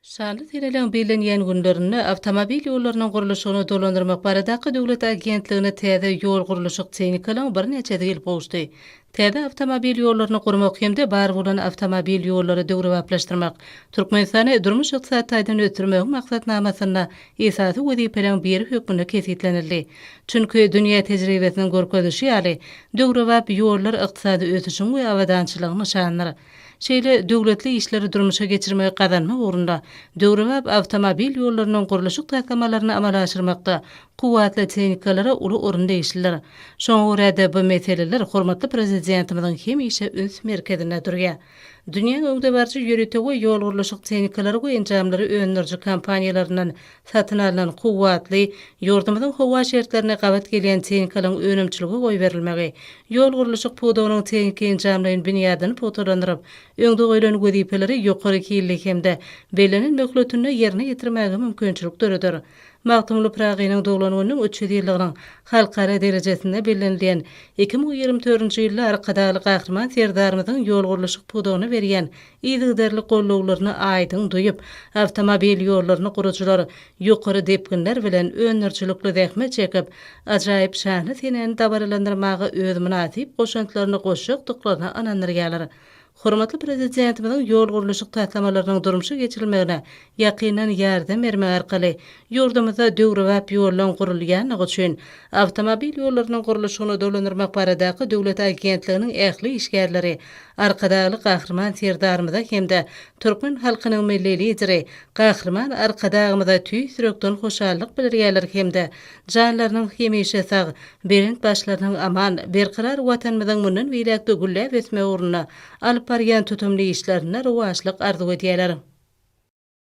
Şanly seneleriň bellenýän günlerinde Awtomobil ýollarynyň gurluşygyny dolandyrmak baradaky döwlet agentligine täze ýol gurluşyk tehnikalaryň birnäçesi gelip gowuşdy. Täze awtomobil ýollaryny gurmak hem-de bar bolan awtomobil ýollary döwrebaplaşdyrmak Türkmenistany durmuş-ykdysady taýdan ösdürmegiň maksatnamasynda esasy wezipeleriň biri hökmünde kesgitlenildi. Çünki dünýä tejribesiniň görkezişi ýaly, döwrebap ýollar ykdysady ösüşiň we abadançylygyň nyşanydyr. Şeýle döwletli işleri durmuşa geçirmegi gazanmak ugrunda döwrebap awtomobil ýollarynyň gurluşyk taslamalaryny amala aşyrmakda kuwwatly tehnikalara uly orun degişlidir. Şoňa görä-de, bu meseleler hormatly Prezidentimiziň hemişe üns merkezinde durýar. Dünýäň öňdebaryjy ýörite we ýol gurluşyk tehnikalary we enjamlary öndüriji kompaniýalaryndan Satyn alnan kuwwatly, ýurdumyzyň howa şertlerine gabat gelýän tehnikalaryň önümçilige goýberilmegi, ýol gurluşyk pudagynyň tehniki-enjamlaýyn binýadyny pugtalandyryp, öňde goýlan wezipeleri ýokary hilli hem-de bellenen möhletinde ýerine ýetirmäge mümkinçilik döreder. Magtymguly Pyragynyň doglan gününiň 300 ýyllygynyň halkara derejesinde bellenilýän 2024-nji ýylda Arkadagly Gahryman Serdarymyzyň ýol gurluşyk pudagyna berýän yzygiderli gollawlaryny aýdyň duýup, awtomobil ýollaryny gurujylar ýokary depginler bilen öndürijilikli zähmet çekip, ajaýyp şanly senäni dabaralandyrmaga öz mynasyp goşantlaryny goşjakdyklaryna ynandyrýarlar. Hormatly Prezidentimiziň ýol gurluşyk taslamalarynyň durmuşa geçirilmegine ýakyndan ýardam bermegi arkaly ýurdumyzda döwrebap ýollaryň gurulýandygy üçin Awtomobil ýollarynyň gurluşygyny dolandyrmak baradaky döwlet agentliginiň ähli işgärleri Arkadagly Gahryman Serdarymyza hem-de türkmen halkynyň Milli Lideri Gahryman Arkadagymyza tüýs ýürekden hoşallyk bildirýärler hem-de janlarynyň hemişe sag, belent başlarynyň aman, berkarar Watanymyzyň mundan beýläk-de gülläp ösmegi ugrunda alyp barýan tutumly işlerinde rowaçlyk arzuw edýärler.